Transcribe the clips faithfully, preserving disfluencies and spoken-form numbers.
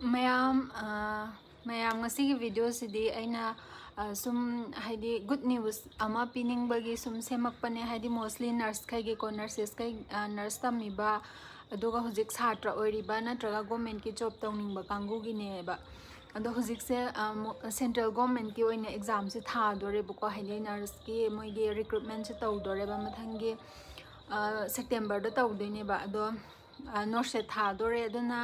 ꯃꯌꯥꯝ ꯑ, ꯃꯌꯥꯝ, ꯉꯁꯤꯒꯤ ꯚꯤꯗꯤꯑꯣꯁꯤꯗꯤ ꯑꯩꯅ ꯑ, ꯁꯨꯝ, ꯍꯥꯏꯗꯤ, ꯒꯨꯗ ꯅ꯭ꯌꯨꯁ ꯑꯃ ꯄꯤꯅꯤꯡꯕꯒꯤ ꯁꯨꯝ ꯁꯦꯝꯃꯛꯄꯅꯦ꯫ ꯍꯥꯏꯗꯤ, ꯃꯣꯁꯂꯤ ꯅꯔꯁꯈꯩꯒꯤꯀꯣ, ꯅꯔꯁꯦꯁꯈꯩ, ꯅꯔꯁ ꯇꯝꯃꯤꯕ, ꯑꯗꯨꯒ ꯍꯧꯖꯤꯛ ꯁꯥꯇ꯭ꯔ ꯑꯣꯏꯔꯤꯕ ꯅꯠꯇ꯭ꯔꯒ ꯒꯣꯔꯃꯦꯟꯠꯀꯤ ꯖꯣꯕ ꯇꯧꯅꯤꯡꯕ ꯀꯥꯡꯕꯨꯒꯤꯅꯦꯕ꯫ ꯑꯗꯣ ꯍꯧꯖꯤꯛꯁꯦ ꯁꯦꯟꯇ꯭ꯔꯦꯜ ꯒꯣꯔꯃꯦꯟꯠꯀꯤ ꯑꯣꯏꯅ ꯑꯦꯛꯖꯥꯝꯁꯦ ꯊꯥꯗꯣꯔꯦꯕꯀꯣ꯫ ꯍꯥꯏꯗꯤ, ꯅꯔꯁꯀꯤ ꯃꯣꯏꯒꯤ ꯔꯤꯀ꯭ꯔꯨꯠꯃꯦꯟꯁꯦ ꯇꯧꯗꯣꯔꯦꯕ ꯃꯊꯪꯒꯤ ꯁꯦꯞꯇꯦꯝꯕꯔꯗ ꯇꯧꯗꯣꯏꯅꯦꯕ꯫ ꯑꯗꯣ ꯅꯣꯔꯁꯦꯠ ꯊꯥꯗꯣꯔꯦ꯫ ꯑꯗꯨꯅ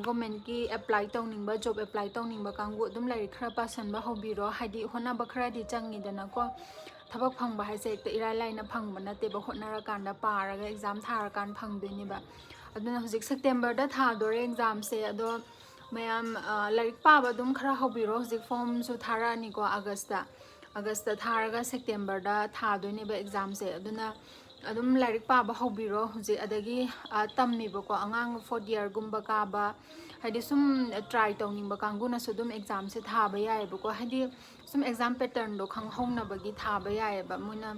ꯒꯣꯔꯃꯦꯟꯠꯀꯤ ꯑꯦꯄ꯭ꯂꯥꯏ ꯇꯧꯅꯤꯡꯕ, ꯖꯣꯕ ꯑꯦꯄ꯭ꯂꯥꯏ ꯇꯧꯅꯤꯡꯕ ꯀꯥꯡꯕꯨ ꯑꯗꯨꯝ ꯂꯥꯏꯔꯤꯛ ꯈꯔ ꯄꯥꯁꯟꯕ ꯍꯧꯕꯤꯔꯣ꯫ ꯍꯥꯏꯗꯤ, ꯍꯣꯠꯅꯕ ꯈꯔꯗꯤ ꯆꯪꯉꯤꯗꯅꯀꯣ꯫ ꯊꯕꯛ ꯐꯪꯕ ꯍꯥꯏꯁꯦ ꯍꯦꯛꯇ ꯏꯔꯥꯏ ꯂꯥꯏꯅ ꯐꯪꯕ ꯅꯠꯇꯦꯕ꯫ ꯍꯣꯠꯅꯔꯀꯥꯟꯗ, ꯄꯥꯔꯒ, ꯑꯦꯛꯖꯥꯝ ꯊꯥꯔꯀꯥꯟꯗ ꯐꯪꯗꯣꯏꯅꯦꯕ꯫ ꯑꯗꯨꯅ ꯍꯧꯖꯤꯛ ꯁꯦꯞꯇꯦꯝꯕꯔꯗ ꯊꯥꯗꯣꯔꯦ ꯑꯦꯛꯖꯥꯝꯁꯦ꯫ ꯑꯗꯣ ꯃꯌꯥꯝ ꯂꯥꯏꯔꯤꯛ ꯄꯥꯕ ꯑꯗꯨꯝ ꯈꯔ ꯍꯧꯕꯤꯔꯣ꯫ ꯍꯧꯖꯤꯛ ꯐꯣꯝꯁꯨ ꯊꯥꯔꯛꯑꯅꯤꯀꯣ ꯑꯥꯒꯁꯇ꯫ ꯑꯥꯒꯁꯇ ꯊꯥꯔꯒ ꯁꯦꯞꯇꯦꯝꯕꯔꯗ ꯊꯥꯗꯣꯏꯅꯦꯕ ꯑꯦꯛꯖꯥꯝꯁꯦ꯫ ꯑꯗꯨꯅ ꯑꯗꯨꯝ ꯂꯥꯏꯔꯤꯛ ꯄꯥꯕ ꯍꯧꯕꯤꯔꯣ ꯍꯧꯖꯤꯛ꯫ ꯑꯗꯒꯤ ꯇꯝꯃꯤꯕꯀꯣ ꯑꯉꯥꯡ ꯐꯣꯔꯠ ꯌꯔꯒꯨꯝꯕ ꯀꯥꯕ, ꯍꯥꯏꯗꯤ ꯁꯨꯝ ꯇ꯭ꯔꯥꯏ ꯇꯧꯅꯤꯡꯕ ꯀꯥꯡꯕꯨꯅꯁꯨ ꯑꯗꯨꯝ ꯑꯦꯛꯖꯥꯝꯁꯦ ꯊꯥꯕ ꯌꯥꯏꯑꯕꯀꯣ꯫ ꯍꯥꯏꯗꯤ ꯁꯨꯝ ꯑꯦꯛꯖꯥꯝ ꯄꯦꯇꯔꯟꯗꯣ ꯈꯪꯍꯧꯅꯕꯒꯤ ꯊꯥꯕ ꯌꯥꯏꯑꯕ꯫ ꯃꯣꯏꯅ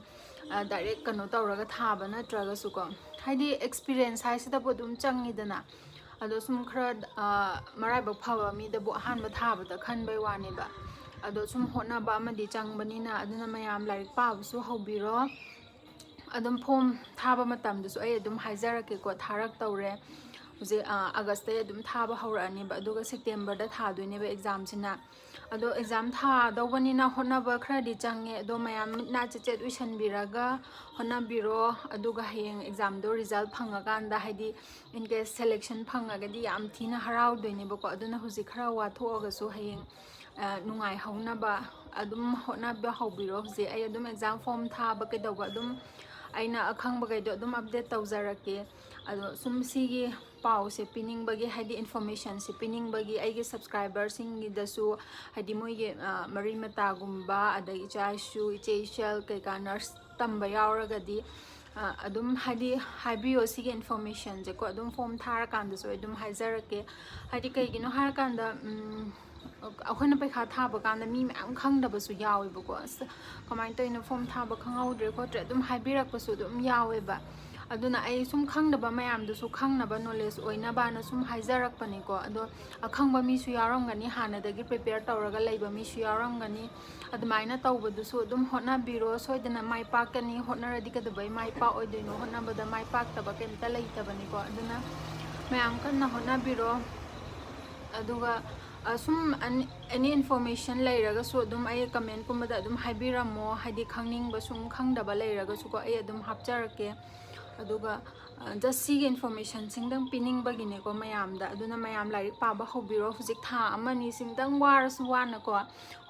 ꯗꯥꯏꯔꯦꯛ ꯀꯩꯅꯣ ꯇꯧꯔꯒ ꯊꯥꯕ ꯅꯠꯇ꯭ꯔꯒꯁꯨꯀꯣ꯫ ꯍꯥꯏꯗꯤ ꯑꯦꯛꯁꯄꯤꯔꯤꯌꯦꯟꯁ ꯍꯥꯏꯁꯤꯗꯕꯨ ꯑꯗꯨꯝ ꯆꯪꯉꯤꯗꯅ꯫ ꯑꯗꯣ ꯁꯨꯝ ꯈꯔ ꯃꯔꯥꯏꯕꯛ ꯐꯕ ꯃꯤꯗꯕꯨ ꯑꯍꯥꯟꯕ ꯊꯥꯕꯗ ꯈꯟꯕꯩ ꯋꯥꯅꯦꯕ꯫ ꯑꯗꯣ ꯁꯨꯝ ꯍꯣꯠꯅꯕ ꯑꯃꯗꯤ ꯆꯪꯕꯅꯤꯅ꯫ ꯑꯗꯨꯅ ꯃꯌꯥꯝ ꯂꯥꯏꯔꯤꯛ ꯄꯥꯕꯁꯨ ꯍꯧꯕꯤꯔꯣ꯫ ꯑꯗꯨꯝ ꯐꯣꯝ ꯊꯥꯕ ꯃꯇꯝꯗꯁꯨ ꯑꯩ ꯑꯗꯨꯝ ꯍꯥꯏꯖꯔꯛꯀꯦꯀꯣ, ꯊꯥꯔꯛꯇꯧꯔꯦ꯫ ꯍꯧꯖꯤꯛ ꯑꯥꯒꯁꯇꯩ ꯑꯗꯨꯝ ꯊꯥꯕ ꯍꯧꯔꯛꯑꯅꯦꯕ꯫ ꯑꯗꯨꯒ ꯁꯦꯞꯇꯦꯝꯕꯔꯗ ꯊꯥꯗꯣꯏꯅꯦꯕ ꯑꯦꯛꯖꯥꯝꯁꯤꯅ꯫ ꯑꯗꯣ ꯑꯦꯛꯖꯥꯝ ꯊꯥꯗꯧꯕꯅꯤꯅ ꯍꯣꯠꯅꯕ ꯈꯔꯗꯤ ꯆꯪꯉꯦ꯫ ꯑꯗꯣ ꯃꯌꯥꯝ ꯃꯤꯠ ꯅꯥ ꯆꯦꯠ ꯆꯦꯠ ꯎꯏꯁꯟꯕꯤꯔꯒ ꯍꯣꯠꯅꯕꯤꯔꯣ꯫ ꯑꯗꯨꯒ ꯍꯌꯦꯡ ꯑꯦꯛꯖꯥꯝꯗꯣ ꯔꯤꯖꯜ ꯐꯪꯉꯀꯥꯟꯗ, ꯍꯥꯏꯗꯤ in case selection ꯐꯪꯉꯒꯗꯤ ꯌꯥꯝ ꯊꯤꯅ ꯍꯔꯥꯎꯗꯣꯏꯅꯦꯕꯀꯣ꯫ ꯑꯗꯨꯅ ꯍꯧꯖꯤꯛ ꯈꯔ ꯋꯥꯊꯣꯛꯑꯒꯁꯨ ꯍꯌꯦꯡ ꯅꯨꯡꯉꯥꯏꯍꯧꯅꯕ ꯑꯗꯨꯝ ꯍꯣꯠꯅꯕ ꯍꯧꯕꯤꯔꯣ꯫ ꯍꯧꯖꯤꯛ ꯑꯩ ꯑꯗꯨꯝ ꯑꯦꯛꯖꯥꯝ ꯐꯣꯝ ꯊꯥꯕ ꯀꯩꯗꯧꯕ ꯑꯗꯨꯝ ꯑꯩꯅ ꯑꯈꯪꯕꯈꯩꯗꯣ ꯑꯗꯨꯝ ꯑꯞꯗꯦꯠ ꯇꯧꯖꯔꯛꯀꯦ꯫ ꯑꯗꯣ ꯁꯨꯝ ꯁꯤꯒꯤ ꯄꯥꯎꯁꯦ ꯄꯤꯅꯤꯡꯕꯒꯤ, ꯍꯥꯏꯗꯤ ꯏꯟꯐꯣꯔꯃꯦꯁꯟꯁꯦ ꯄꯤꯅꯤꯡꯕꯒꯤ ꯑꯩꯒꯤ ꯁꯕꯁꯀ꯭ꯔꯥꯏꯕꯔꯁꯤꯡꯒꯤꯗꯁꯨ, ꯍꯥꯏꯗꯤ ꯃꯣꯏꯒꯤ ꯃꯔꯤ ꯃꯇꯥꯒꯨꯝꯕ, ꯑꯗꯒꯤ ꯏꯆꯥ ꯏꯁꯨ, ꯏꯆꯦ ꯏꯆꯜ ꯀꯩꯀꯥ ꯅꯔꯁ ꯇꯝꯕ ꯌꯥꯎꯔꯒꯗꯤ ꯑꯗꯨꯝ, ꯍꯥꯏꯗꯤ, ꯍꯥꯏꯕꯤꯌꯣ ꯁꯤꯒꯤ ꯏꯟꯐꯣꯔꯃꯦꯁꯟꯁꯦꯀꯣ꯫ ꯑꯗꯨꯝ ꯐꯣꯝ ꯊꯥꯔꯀꯥꯟꯗꯁꯨ ꯑꯩ ꯑꯗꯨꯝ ꯍꯥꯏꯖꯔꯛꯀꯦ꯫ ꯍꯥꯏꯗꯤ ꯀꯩꯒꯤꯅꯣ ꯍꯥꯏꯔꯀꯥꯟꯗ ꯑꯩꯈꯣꯏꯅ ꯄꯩꯈꯥ ꯊꯥꯕ ꯀꯥꯟꯗ ꯃꯤ ꯃꯌꯥꯝ ꯈꯪꯗꯕꯁꯨ ꯌꯥꯎꯋꯦꯕꯀꯣ꯫ "ꯑꯁ, ꯀꯃꯥꯏꯅ ꯇꯧꯔꯤꯅꯣ, ꯐꯣꯝ ꯊꯥꯕ ꯈꯪꯍꯧꯗ꯭ꯔꯦ ꯈꯣꯠꯇ꯭ꯔꯦ" ꯑꯗꯨꯝ ꯍꯥꯏꯕꯤꯔꯛꯄꯁꯨ ꯑꯗꯨꯝ ꯌꯥꯎꯋꯦꯕ꯫ ꯑꯗꯨꯅ ꯑꯩ ꯁꯨꯝ ꯈꯪꯗꯕ ꯃꯌꯥꯝꯗꯨꯁꯨ ꯈꯪꯅꯕ, ꯅꯣꯂꯦꯖ ꯑꯣꯏꯅꯕꯅ ꯁꯨꯝ ꯍꯥꯏꯖꯔꯛꯄꯅꯤꯀꯣ꯫ ꯑꯗꯣ ꯑꯈꯪꯕ ꯃꯤꯁꯨ ꯌꯥꯎꯔꯝꯒꯅꯤ, ꯍꯥꯟꯅꯗꯒꯤ ꯄ꯭ꯔꯤꯄꯦꯌꯔ ꯇꯧꯔꯒ ꯂꯩꯕ ꯃꯤꯁꯨ ꯌꯥꯎꯔꯝꯒꯅꯤ꯫ ꯑꯗꯨꯃꯥꯏꯅ ꯇꯧꯕꯗꯨꯁꯨ ꯑꯗꯨꯝ ꯍꯣꯠꯅꯕꯤꯔꯣ, ꯁꯣꯏꯗꯅ ꯃꯥꯏ ꯄꯥꯛꯀꯅꯤ꯫ ꯍꯣꯠꯅꯔꯗꯤ ꯀꯩꯗꯧꯕꯩ ꯃꯥꯏ ꯄꯥꯛꯑꯣꯏꯗꯣꯏꯅꯣ? ꯍꯣꯠꯅꯕꯗ ꯃꯥꯏ ꯄꯥꯛꯇꯕ ꯀꯩꯝꯇ ꯂꯩꯇꯕꯅꯤꯀꯣ꯫ ꯑꯗꯨꯅ ꯃꯌꯥꯝ ꯀꯟꯅ ꯍꯣꯠꯅꯕꯤꯔꯣ꯫ ꯑꯗꯨꯒ ꯑ, ꯁꯨꯝ ꯑꯦꯅꯤ ꯏꯟꯐꯣꯔꯃꯦꯁꯟ ꯂꯩꯔꯒꯁꯨ ꯑꯗꯨꯝ ꯑꯩ ꯀꯃꯦꯟꯀꯨꯝꯕꯗ ꯑꯗꯨꯝ ꯍꯥꯏꯕꯤꯔꯝꯃꯣ꯫ ꯍꯥꯏꯗꯤ ꯈꯪꯅꯤꯡꯕ, ꯁꯨꯝ ꯈꯪꯗꯕ ꯂꯩꯔꯒꯁꯨꯀꯣ, ꯑꯩ ꯑꯗꯨꯝ ꯍꯥꯞꯆꯔꯛꯀꯦ꯫ ꯑꯗꯨꯒ ꯖꯁ ꯁꯤꯒꯤ ꯏꯟꯐꯣꯔꯃꯦꯁꯟꯁꯤꯡꯗꯪ ꯄꯤꯅꯤꯡꯕꯒꯤꯅꯦꯀꯣ ꯃꯌꯥꯝꯗ꯫ ꯑꯗꯨꯅ ꯃꯌꯥꯝ ꯂꯥꯏꯔꯤꯛ ꯄꯥꯕ ꯍꯧꯕꯤꯔꯣ꯫ ꯍꯧꯖꯤꯛ ꯊꯥ ꯑꯃ ꯑꯅꯤꯁꯤꯡꯗꯪ ꯋꯥꯔꯁꯨ ꯋꯥꯅꯀꯣ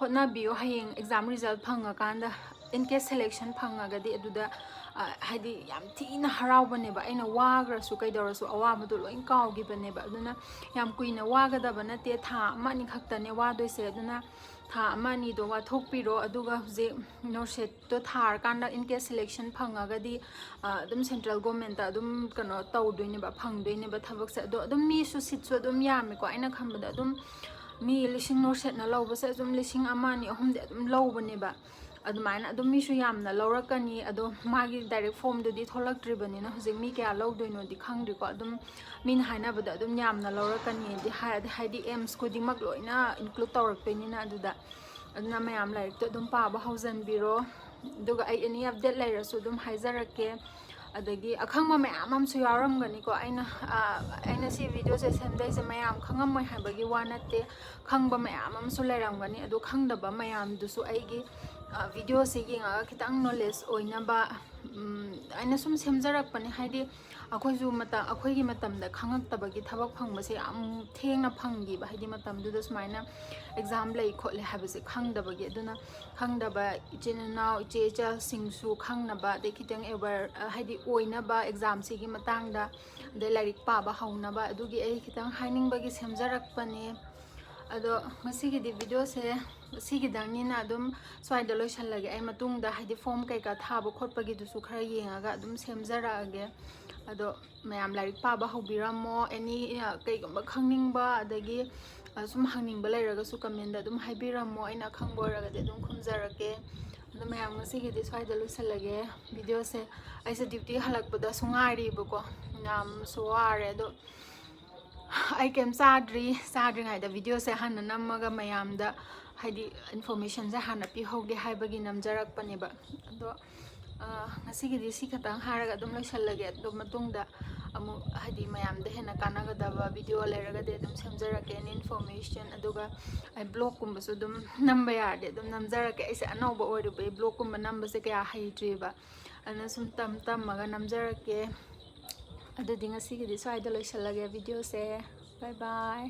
ꯍꯣꯠꯅꯕꯤꯌꯨ꯫ ꯍꯌꯦꯡ ꯑꯦꯛꯖꯥꯝ ꯔꯤꯖꯜ ꯐꯪꯉꯀꯥꯟꯗ, ꯏꯟ ꯀꯦꯁ ꯁꯦꯂꯦꯛꯁꯟ ꯐꯪꯉꯒꯗꯤ, ꯑꯗꯨꯗ ꯑ, ꯍꯥꯏꯗꯤ ꯌꯥꯝ ꯊꯤꯅ ꯍꯔꯥꯎꯕꯅꯦꯕ꯫ ꯑꯩꯅ ꯋꯥꯈ꯭ꯔꯁꯨ ꯀꯩꯗꯧꯔꯁꯨ ꯑꯋꯥꯕꯗꯣ ꯂꯣꯏ ꯀꯥꯎꯈꯤꯕꯅꯦꯕ꯫ ꯑꯗꯨꯅ ꯌꯥꯝ ꯀꯨꯏꯅ ꯋꯥꯒꯗꯕ ꯅꯠꯇꯦ, ꯊꯥ ꯑꯃ ꯑꯅꯤ ꯈꯛꯇꯅꯦ ꯋꯥꯗꯣꯏꯁꯦ꯫ ꯑꯗꯨꯅ ꯊꯥ ꯑꯃ ꯑꯅꯤꯗꯣ ꯋꯥꯊꯣꯛꯄꯤꯔꯣ꯫ ꯑꯗꯨꯒ ꯍꯧꯖꯤꯛ ꯅꯣꯔꯁꯦꯠꯇꯣ ꯊꯥꯔꯀꯥꯟꯗ ꯏꯟ ꯀꯦꯁ ꯁꯦꯂꯦꯛꯁꯟ ꯐꯪꯉꯒꯗꯤ, ꯑ, ꯑꯗꯨꯝ ꯁꯦꯟꯇ꯭ꯔꯦꯜ ꯒꯣꯔꯃꯦꯟꯇ ꯑꯗꯨꯝ ꯀꯩꯅꯣ ꯇꯧꯗꯣꯏꯅꯦꯕ, ꯐꯪꯗꯣꯏꯅꯦꯕ ꯊꯕꯛꯁꯦ꯫ ꯑꯗꯣ ꯑꯗꯨꯝ ꯃꯤꯁꯨ ꯁꯤꯠꯁꯨ ꯑꯗꯨꯝ ꯌꯥꯝꯃꯦꯀꯣ꯫ ꯑꯩꯅ ꯈꯟꯕꯗ ꯑꯗꯨꯝ ꯃꯤ ꯂꯤꯁꯤꯡ, ꯅꯣꯔꯁꯦꯠꯅ ꯂꯧꯕꯁꯦ ꯑꯗꯨꯝ ꯂꯤꯁꯤꯡ ꯑꯃ, ꯑꯅꯤ, ꯑꯍꯨꯝꯗꯤ ꯑꯗꯨꯝ ꯂꯧꯕꯅꯦꯕ꯫ ꯑꯗꯨꯃꯥꯏꯅ ꯑꯗꯨꯝ ꯃꯤꯁꯨ ꯌꯥꯝꯅ ꯂꯧꯔꯛꯀꯅꯤ꯫ ꯑꯗꯣ ꯃꯥꯒꯤ ꯗꯥꯏꯔꯦꯛ ꯐꯣꯝꯗꯨꯗꯤ ꯊꯣꯛꯂꯛꯇ꯭ꯔꯤꯕꯅꯤꯅ ꯍꯧꯖꯤꯛ ꯃꯤ ꯀꯌꯥ ꯂꯧꯗꯣꯏꯅꯣꯗꯤ ꯈꯪꯗ꯭ꯔꯤꯀꯣ꯫ ꯑꯗꯨꯝ ꯃꯤꯅ ꯍꯥꯏꯅꯕꯗ ꯑꯗꯨꯝ ꯌꯥꯝꯅ ꯂꯧꯔꯛꯀꯅꯤꯗꯤ ꯍꯥꯏ꯫ ꯍꯥꯏꯗꯤ ꯑꯦꯝꯁ ꯈꯨꯗꯤꯡꯃꯛ ꯂꯣꯏꯅ ꯏꯟꯀ꯭ꯂꯨꯗ ꯇꯧꯔꯛꯇꯣꯏꯅꯤꯅ ꯑꯗꯨꯗ꯫ ꯑꯗꯨꯅ ꯃꯌꯥꯝ ꯂꯥꯏꯔꯤꯛꯇꯣ ꯑꯗꯨꯝ ꯄꯥꯕ ꯍꯧꯖꯟꯕꯤꯔꯣ꯫ ꯑꯗꯨꯒ ꯑꯩ ꯑꯦꯅꯤ ꯑꯞꯗꯦꯠ ꯂꯩꯔꯁꯨ ꯑꯗꯨꯝ ꯍꯥꯏꯖꯔꯛꯀꯦ꯫ ꯑꯗꯒꯤ ꯑꯈꯪꯕ ꯃꯌꯥꯝ ꯑꯃꯁꯨ ꯌꯥꯎꯔꯝꯒꯅꯤꯀꯣ꯫ ꯑꯩꯅ, ꯑ, ꯑꯩꯅ ꯁꯤ ꯚꯤꯗꯤꯑꯣꯁꯦ ꯁꯦꯝꯗꯣꯏꯁꯦ ꯃꯌꯥꯝ ꯈꯪꯉꯝꯃꯣꯏ ꯍꯥꯏꯕꯒꯤ ꯋꯥ ꯅꯠꯇꯦ, ꯈꯪꯕ ꯃꯌꯥꯝ ꯑꯃꯁꯨ ꯂꯩꯔꯝꯒꯅꯤ꯫ ꯑꯗꯣ ꯈꯪꯗꯕ ꯃꯌꯥꯝꯗꯨꯁꯨ ꯑꯩꯒꯤ, ꯑ, ꯚꯤꯗꯤꯑꯣꯁꯦ ꯌꯦꯡꯉꯒ ꯈꯤꯇꯪ ꯅꯣꯂꯦꯖ ꯑꯣꯏꯅꯕ, ꯎꯝ, ꯑꯩꯅ ꯁꯨꯝ ꯁꯦꯝꯖꯔꯛꯄꯅꯦ꯫ ꯍꯥꯏꯗꯤ ꯑꯩꯈꯣꯏꯁꯨ ꯃꯇꯝ, ꯑꯩꯈꯣꯏꯒꯤ ꯃꯇꯝꯗ ꯈꯪꯉꯛꯇꯕꯒꯤ ꯊꯕꯛ ꯐꯪꯕꯁꯦ ꯌꯥꯝ ꯊꯦꯡꯅ ꯐꯪꯈꯤꯕ꯫ ꯍꯥꯏꯗꯤ ꯃꯇꯝꯗꯨꯗ ꯁꯨꯃꯥꯏꯅ ꯑꯦꯛꯖꯥꯝ ꯂꯩ ꯈꯣꯠꯂꯦ ꯍꯥꯏꯕꯁꯦ ꯈꯪꯗꯕꯒꯤ꯫ ꯑꯗꯨꯅ ꯈꯪꯗꯕ ꯏꯆꯤꯟ ꯏꯅꯥꯎ, ꯏꯆꯦ ꯏꯆꯥꯁꯤꯡꯁꯨ ꯈꯪꯅꯕ, ꯑꯗꯩ ꯈꯤꯇꯪ ꯑꯦꯋꯦꯌꯔ, ꯍꯥꯏꯗꯤ ꯑꯣꯏꯅꯕ ꯑꯦꯛꯖꯥꯝꯁꯤꯒꯤ ꯃꯇꯥꯡꯗ, ꯑꯗꯩ ꯂꯥꯏꯔꯤꯛ ꯄꯥꯕ ꯍꯧꯅꯕ, ꯑꯗꯨꯒꯤ ꯑꯩ ꯈꯤꯇꯪ ꯍꯥꯏꯅꯤꯡꯕꯒꯤ ꯁꯦꯝꯖꯔꯛꯄꯅꯦ꯫ ꯑꯗꯣ ꯉꯁꯤꯒꯤꯗꯤ ꯚꯤꯗꯤꯑꯣꯁꯦ ꯁꯤꯒꯤꯗꯪꯅꯤꯅ ꯑꯗꯨꯝ ꯁ꯭ꯋꯥꯏꯗ ꯂꯣꯏꯁꯜꯂꯒꯦ꯫ ꯑꯩ ꯃꯇꯨꯡꯗ, ꯍꯥꯏꯗꯤ, ꯐꯣꯝ ꯀꯩꯀꯥ ꯊꯥꯕ ꯈꯣꯠꯄꯒꯤꯗꯨꯁꯨ ꯈꯔ ꯌꯦꯡꯉꯒ ꯑꯗꯨꯝ ꯁꯦꯝꯖꯔꯛꯑꯒꯦ꯫ ꯑꯗꯣ ꯃꯌꯥꯝ ꯂꯥꯏꯔꯤꯛ ꯄꯥꯕ ꯍꯧꯕꯤꯔꯝꯃꯣ꯫ ꯑꯦꯅꯤ, ꯑ, ꯀꯩꯒꯨꯝꯕ ꯈꯪꯅꯤꯡꯕ ꯑꯗꯒꯤ, ꯑ, ꯁꯨꯝ ꯍꯪꯅꯤꯡꯕ ꯂꯩꯔꯒꯁꯨ ꯀꯃꯦꯟꯗ ꯑꯗꯨꯝ ꯍꯥꯏꯕꯤꯔꯝꯃꯣ꯫ ꯑꯩꯅ ꯑꯈꯪꯕ ꯑꯣꯏꯔꯒꯗꯤ ꯑꯗꯨꯝ ꯈꯨꯝꯖꯔꯛꯀꯦ꯫ ꯑꯗꯣ ꯃꯌꯥꯝ, ꯉꯁꯤꯒꯤꯗꯤ ꯁ꯭ꯋꯥꯏꯗ ꯂꯣꯏꯁꯤꯜꯂꯒꯦ ꯚꯤꯗꯤꯑꯣꯁꯦ꯫ ꯑꯩꯁꯦ ꯗ꯭ꯌꯨꯇꯤ ꯍꯜꯂꯛꯄꯗꯁꯨ ꯉꯥꯏꯔꯤꯕꯀꯣ, ꯌꯥꯝꯁꯨ ꯋꯥꯔꯦ꯫ ꯑꯗꯣ ꯑꯩ ꯀꯩꯝ ꯆꯥꯗ꯭ꯔꯤ꯫ ꯆꯥꯗ꯭ꯔꯤꯉꯩꯗ ꯚꯤꯗꯤꯑꯣꯁꯦ ꯍꯥꯟꯅ ꯅꯝꯃꯒ ꯃꯌꯥꯝꯗ ꯍꯥꯏꯗꯤ ꯏꯟꯐꯣꯔꯃꯦꯁꯟꯁꯦ ꯍꯥꯟꯅ ꯄꯤꯍꯧꯒꯦ ꯍꯥꯏꯕꯒꯤ ꯅꯝꯖꯔꯛꯄꯅꯦꯕ꯫ ꯑꯗꯣ ꯉꯁꯤꯒꯤꯗꯤ ꯁꯤ ꯈꯛꯇꯪ ꯍꯥꯏꯔꯒ ꯑꯗꯨꯝ ꯂꯣꯏꯁꯤꯜꯂꯒꯦ꯫ ꯑꯗꯣ ꯃꯇꯨꯡꯗ ꯑꯃꯨꯛ ꯍꯥꯏꯗꯤ ꯃꯌꯥꯝꯗ ꯍꯦꯟꯅ ꯀꯥꯟꯅꯒꯗꯕ ꯚꯤꯗꯤꯑꯣ ꯂꯩꯔꯒꯗꯤ ꯑꯗꯨꯝ ꯁꯦꯝꯖꯔꯛꯀꯦ, ꯑꯦꯅꯤ ꯏꯟꯐꯣꯔꯃꯦꯁꯟ꯫ ꯑꯗꯨꯒ ꯑꯩ ꯕ꯭ꯂꯣꯒꯀꯨꯝꯕꯁꯨ ꯑꯗꯨꯝ ꯅꯝꯕ ꯌꯥꯔꯗꯤ ꯑꯗꯨꯝ ꯅꯝꯖꯔꯛꯀꯦ꯫ ꯑꯩꯁꯦ ꯑꯅꯧꯕ ꯑꯣꯏꯔꯨꯕꯩ ꯕ꯭ꯂꯣꯒꯀꯨꯝꯕ ꯅꯝꯕꯁꯦ ꯀꯌꯥ ꯍꯩꯇ꯭ꯔꯤꯕ, ꯑꯗꯨꯅ ꯁꯨꯝ ꯇꯝ ꯇꯝꯃꯒ ꯅꯝꯖꯔꯛꯀꯦ꯫ ꯑꯗꯨꯗꯤ ꯉꯁꯤꯒꯤꯗꯤ ꯁ꯭ꯋꯥꯏꯗ ꯂꯣꯏꯁꯤꯜꯂꯒꯦ ꯚꯤꯗꯤꯑꯣꯁꯦ꯫ ꯕꯥꯏ ꯕꯥꯏ꯫